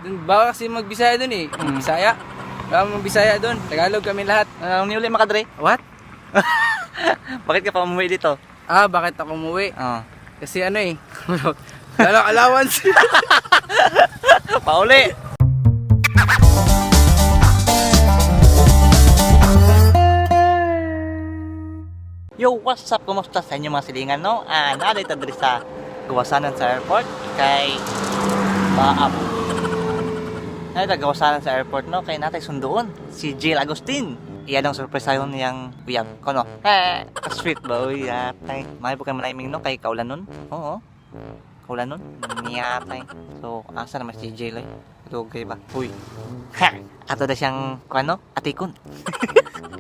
Dun, baka kasi magbisaya dun eh. Bisaya. Baka magbisaya dun. Tagalog kami lahat. Niuli makadre. What? Bakit ka pa umuwi dito? Ah, bakit ako umuwi? Oo. Kasi ano eh. Wala akong allowance. Pauli! Yo, what's up? Kumusta sa inyo mga silingan, no? Ah, narito diri sa gawasanan sa airport kay Baap. Narito gawasanan sa airport, no? Kay natay sunduon si Jill Agustin. Iya lang surprise niyang uyab ko, no? Eh, sweet ba? Uy, atay. May po kayo malaiming, no? Kay kaulan nun. Oo. Kaulan nun. Niyatay. So, asa naman si Jill, eh? Lugay ba? Uy. Ha! Ato na siyang, kuano? Atikon.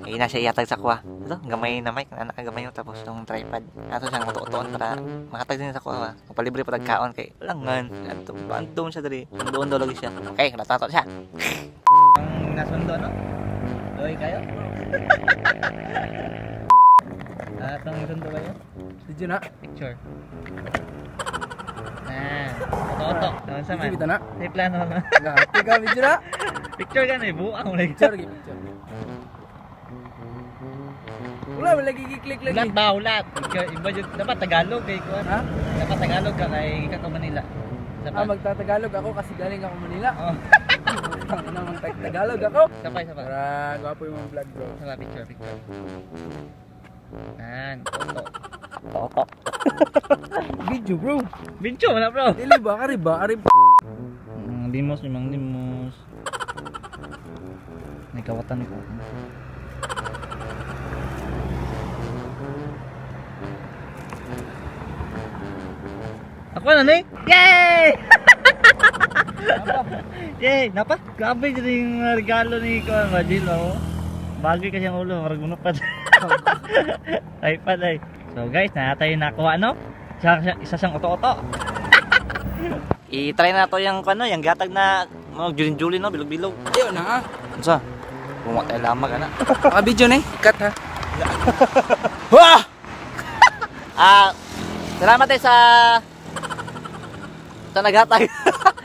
Ay na siya iatag sa kuha. Ito, gamay na mic, anak ang gamay tapos tong tripod. Ato siyang uto-utoon para makatag din sa kuha ba. Kung palibre pa tagkaon kay langan. Ato bandong siya diri. Doon daw lagi siya. Okay, natato siya. Ang nasundo no? Doy kayo? Ah, tong sundo kayo? Video na. Picture. Ah, uto-uto. Doon sa man. Video na. May plano na. Gati ka, video na. Picture ka na eh, buang mo lagi. Picture, picture. Wala, wala lagi click lagi. Ulat ba, ulat? Picture, iba yun. Dapat Tagalog kay kuan. Ha? Dapat Tagalog ka kay ka ka Manila. Dapat. Ah, magtatagalog ako kasi galing ako Manila. Oh. Ang ina, magtatagalog ako. Sabay, sabay. Para gwapo yung mga vlog, bro. Sabay, picture, picture. Yan, toto. Toto. Video, bro. Bincho na, bro. Dili ba? Kari ba? Kari Limos, limang limos. May kawatan ko. Ako na ni? Yay! Yay! Napa? Grabe dyan yung regalo ni Kuan Bajil, oh. Bagay kasi ang ulo, marag pa. iPad ay. So guys, na tayo nakuha, no? Isa siyang uto-uto. I-try na to yung ano, yung gatag na mga julin-julin, no, bilog-bilog. Ayaw na, ha? Unsa? Bunga tayo lamag ana. Naka video na eh. Ikat ha. Wah! Ah, salamat eh sa naghatag.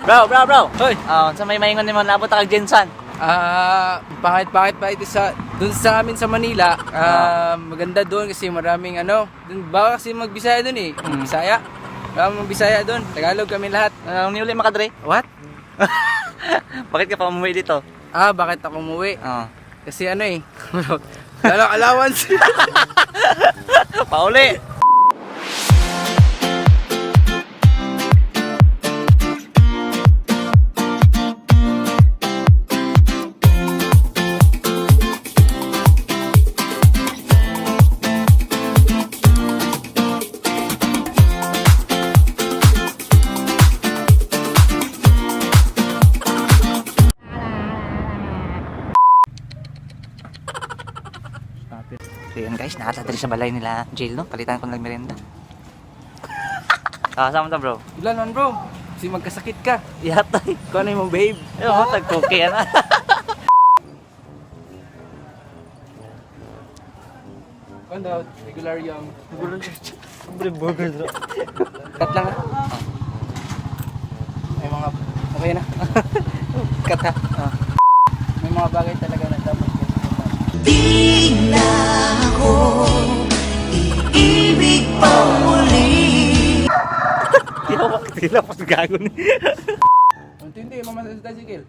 Bro, bro, bro. Hoy! Ah, unsa may maingon nimo naabot ta kag Jensan? Ah, pangit-pangit pa ito sa doon sa amin sa Manila. Ah, maganda doon kasi maraming ano, doon baka kasi magbisaya doon eh. Bisaya. Baka magbisaya doon. Tagalog kami lahat. Niuli makadre. What? Bakit ka pa umuwi dito? Ah, bakit ako umuwi? Oo. Kasi ano eh. Wala akong allowance. Pauli. So yun guys, nakatadali sa balay nila Jill, no? Palitan ko ng merienda. Ah, sama ta, bro. Wala naman, bro. Kasi magkasakit ka. Yatay. Ikaw na yung babe. Ayun, oh, tag-cookie yan. Ano, regular yung... Libre burger, bro. Cut lang ha. May mga... Okay na. Cut ha. Ah. May mga bagay talaga na dapat kasi. Di na ako iibig pang muli. Tila, tila pa gago ni. Ang tindi, mama sa tricycle.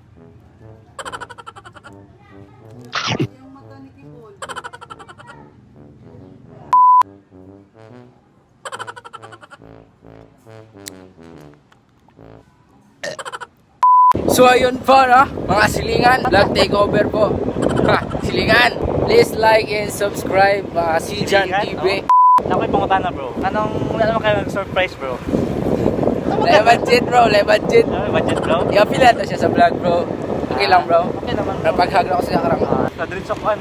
So ayun po, no? Mga silingan, vlog takeover po. Ha, silingan! Please like and subscribe, mga Sijan Silingan, TV. Nakoy pangutana, bro. Anong wala naman kayo mag-surprise, bro? Le budget, bro, le budget. Ano budget, bro? I-appeal nato siya sa vlog, bro. Okay lang, bro. Okay naman, bro. Napaghag na ako sa karang. Ah, sa drinks of one.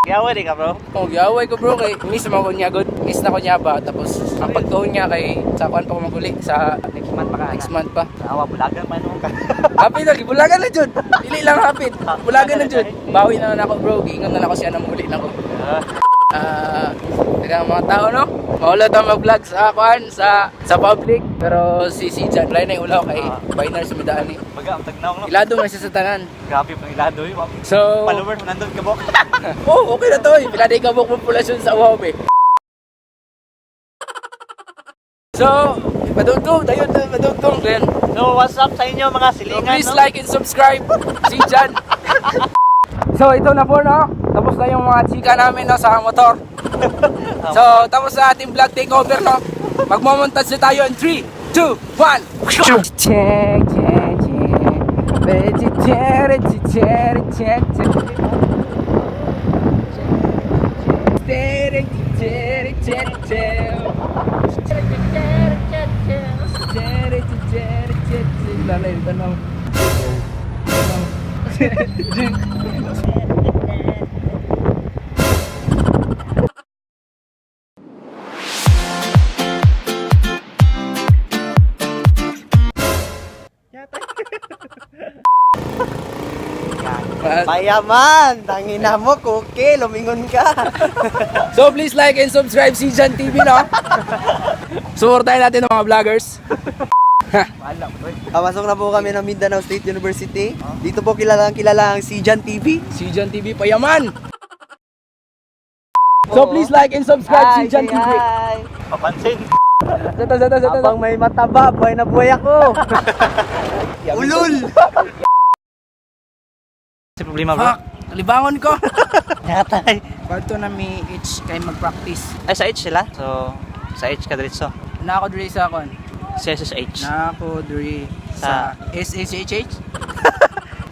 Yawa di ka, bro. Oh, giaway ko, bro, kay miss man ko niya good. Miss na ko niya ba tapos ang pagtuon niya kay sa kuan pa ko maguli sa Next month pa ka. next month pa. Awa, bulagan pa noon ka. Hapit lagi, bulagan na jud. Dili lang hapit. Bulagan na jud. Bawi na na ako, bro. Giingon na na ako siya na muli na ko. Ah. Daghang mga tao, no? Maulaw ta mag-vlog sa kuan sa public, pero si si Jan wala na yung ulaw kay binary sa midaan ni. Baga ang tagnaw, no? Ilado man siya sa tanan. Grabe pang ilado eh. So, Follower, nandun ka bok. Oh, okay na to. Eh. Pila day kabuk populasyon sa Uhaw eh. So, padugtong, tayo padugtong then. So, what's up sa inyo mga So, silingan, please no? like and subscribe si Jan. So, ito na po, no? Tapos na yung mga chika namin, no, sa motor. So, tapos na ating vlog takeover, no? Magmomontage na tayo in 3, 2, 1. Check, check, check. Check, check, check, check, check. Lalay, tanaw. Payaman! Tangina mo, kuki! Lumingon ka! So please like and subscribe si Jan TV, no? Suportahin natin ang mga vloggers. Pamasok na po kami ng Mindanao State University. Dito po kilalang kilala ang si Jan TV. Si Jan TV payaman! So please like and subscribe si Jan TV. Hi! Papansin. Zata, zata, zata. Habang may mataba, buhay na buhay ako! Ulul! Sa problema, bro. Fuck! Kalibangon ko! Yatay. Bato na mi H kay mag-practice. Ay, sa H sila. So, sa H ka diretso. Na ako diri sa kon. CSSH. Na ako diri sa SSHH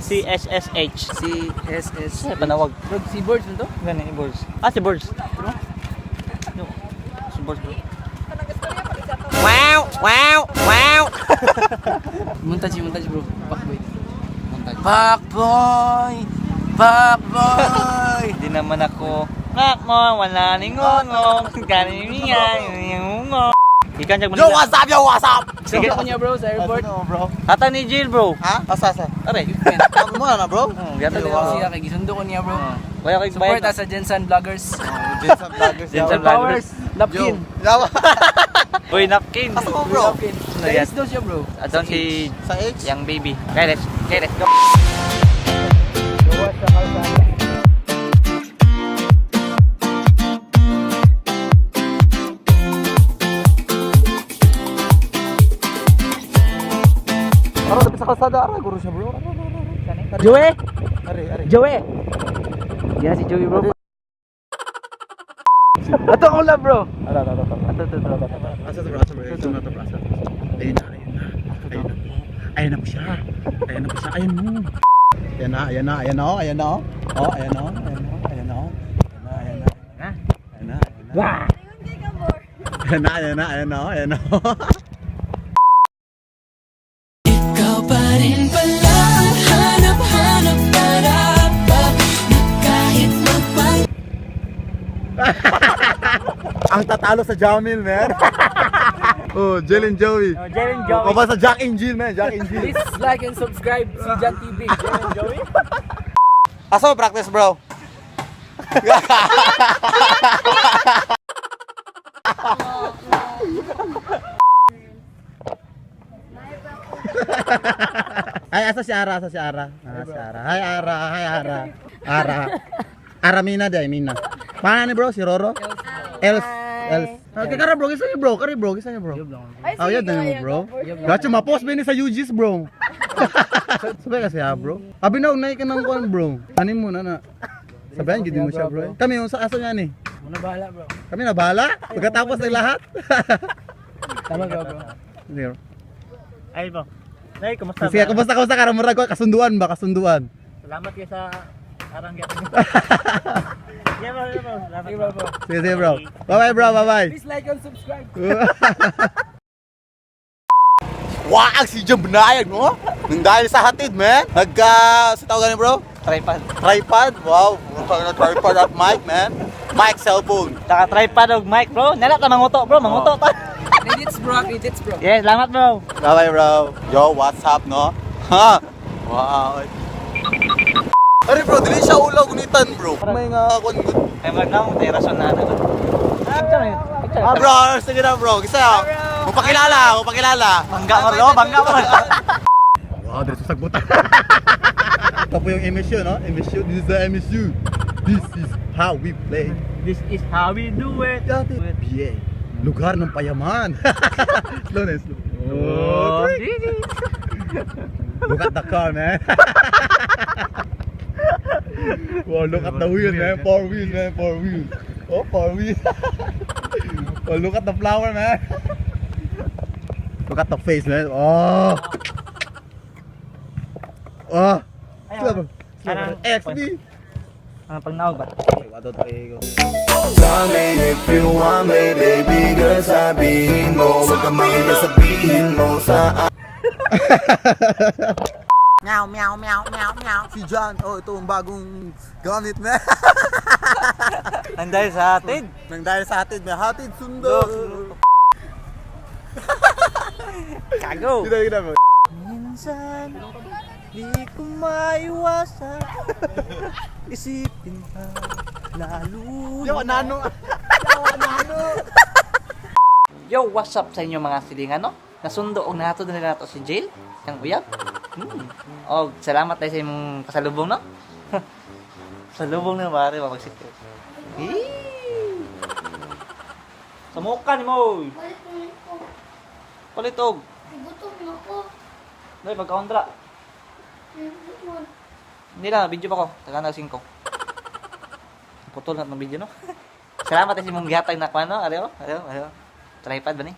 CSSH. C S S. Sa panawag. Bro, si boards to? Gani, boards. Ah, si boards. Bro? No. Si boards, bro. Wow! Wow! Wow! Montage, montage, bro. Fuckboy. Fuckboy! Fuckboy! Hindi naman ako. Ngak mo, wala ning ngongong. Gani niya, ngongong. Ikan jag Yo, Manila. what's up? Yo, what's up? Sige ko niya, bro, sa airport. Bro? Ata ni Jill, bro. Ha? Asa, asa? Aray. Ako mo na, bro? Oh, Ito yata din ako siya kay gisundo ko niya, bro. Kaya kay Support us sa Jensen Vloggers. Jensen Vloggers. Jensen Powers, Lapkin. Yawa. Boy, napkin. Asa mo, bro? Lapkin. Ano Sa yan? H daw siya, bro. Aton si Sa H? Young Baby. Okay, let's go. Ara, dapat sa kalsada, ara. Guro siya, bro. Joey! Are, are. Joey! Yan si Joey, bro. Ato akong love, bro. Ara, ara, ara. Ato, ato, ato. Asa to bro, asa bro. Ito na to bro, asa to. Ayun na, ayun na. Ayun na. Ayun na po siya. Ayun na po siya. Ayun mo. Ayan na, ayan na, ayan na, oh, ayan na, oh. Oh, ayan na, oh, ayan na, oh, ayan na, oh. Ayan na, ayan na. Ayan na, ayan na. Ayan na, ayan na, ayan na, oh, ayan na. oh. Ikaw pa rin pala ang hanap-hanap para ba na kahit magpag Ang tatalo sa Jamil, man. Oh, Jill and Joey. Oh, Jill and Joey. O ba sa Jack and Jill, man? Jack and Jill. Please like and subscribe si Jan TV. Jan and Joey. Asa mo practice, bro? Ay, asa si Ara, asa si Ara. Ah, si Ara. Hi, Ara. Hi, Ara. Ara. Ara Mina day, Mina. Paano ni bro? Si Roro? Els. Els. Okay, kara bro, isa niyo bro. Kari bro, isa niyo bro. Oh, yan na mo bro. Gacho mapos ba ni sa UGs bro? Sabay kasi ha bro. Abi na unay ka ng kuan bro. Anin mo na na. Sabayan gid mo siya bro. Kami yung sa aso niya ni. Muna bahala, bro. Kami na bahala. Pagkatapos ng lahat. Tama, bro, bro. Sige, bro. Ay, bro. Nay, kumusta? Sige, kumusta kumusta ka murag ko kasunduan ba kasunduan. Salamat kayo sa arang gyapon. Yeah, bro, yeah, bro. Salamat, Sige, bro, bro. Sige, sige bro. Bye bye bro, bye bye. Please like and subscribe. Waag si Jam Banayag, no? Nang dahil sa hatid, man. Nagka, sa tawag ganun, bro? Tripod. Tripod? Wow. Tawag na tripod at mic, man. Mic, cellphone. Taka tripod og mic, bro. Nala ta manguto, bro. Manguto ta. Credits, bro. Credits, bro. Yeah, salamat, bro. Bye-bye, bro. Yo, what's up, no? Ha? Wow. Ari bro, dili siya ulaw gunitan, bro. May nga kon good. Ay mag na akong rason na ano. Picture na yun. Picture. Ah, bro, sige na, bro. Kasi mapakilala, mapakilala. Bangga mo, lo, bangga mo. Wow, diretso sa sagbutan. Ito po yung MSU, no? MSU, this is the MSU. This is how we play. This is how we do it. BA. Lugar ng payaman. Slow na, slow. Oh, look at the car, man. Wow, look at the wheels, man. Four wheels, man. Four wheels. Oh, four wheels. Oh, look at the flower, man. Look at the face, man. Oh. Oh. Slow. Slow. XB. Ang pag ba? Tell me if you want me, baby girl, sabihin mo. Huwag kang mahiya, sabihin mo sa Meow, meow, meow, meow, meow. Si John, oh, ito ang bagong gamit, man. Ang dahil sa atin. Nang dahil sa atin, may hatid sundo. Kago. Kita, kita mo. Minsan, di ko maiwasan isipin ka lalo. Yo, nano. Yo, what's up sa inyo mga silingan, no? Nasundo og nato na nato si Jail, ang uyab. Og salamat tayo sa imong pasalubong, no? Salubong na pare, mapagsikip. Eee! Samukan mo. Oy. Balik mo ko. Palitog. Gutom na ko. Dai pagkaundra. Gutom. Hindi lang, video pa ko. Taga na 5. Putol na ng video, no? Salamat sa imong gihatag na kuno. Areo, areo, areo. Tripod ba ni?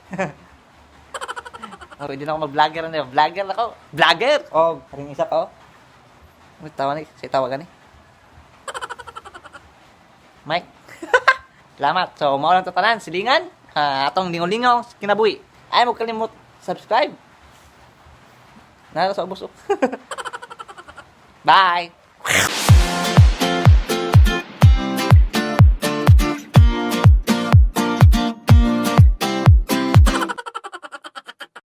Oh, pwede na ako mag-vlogger na. Vlogger ako. Vlogger! Oh, karing isa pa, oh. Ano tawa ni? Sa tawagan ni. Mike. Salamat. So, mao lang to tanan. Silingan. Ah, atong lingaw-lingaw kinabuhi. Ay mo kalimot subscribe. Nara sa ubos, oh. Bye.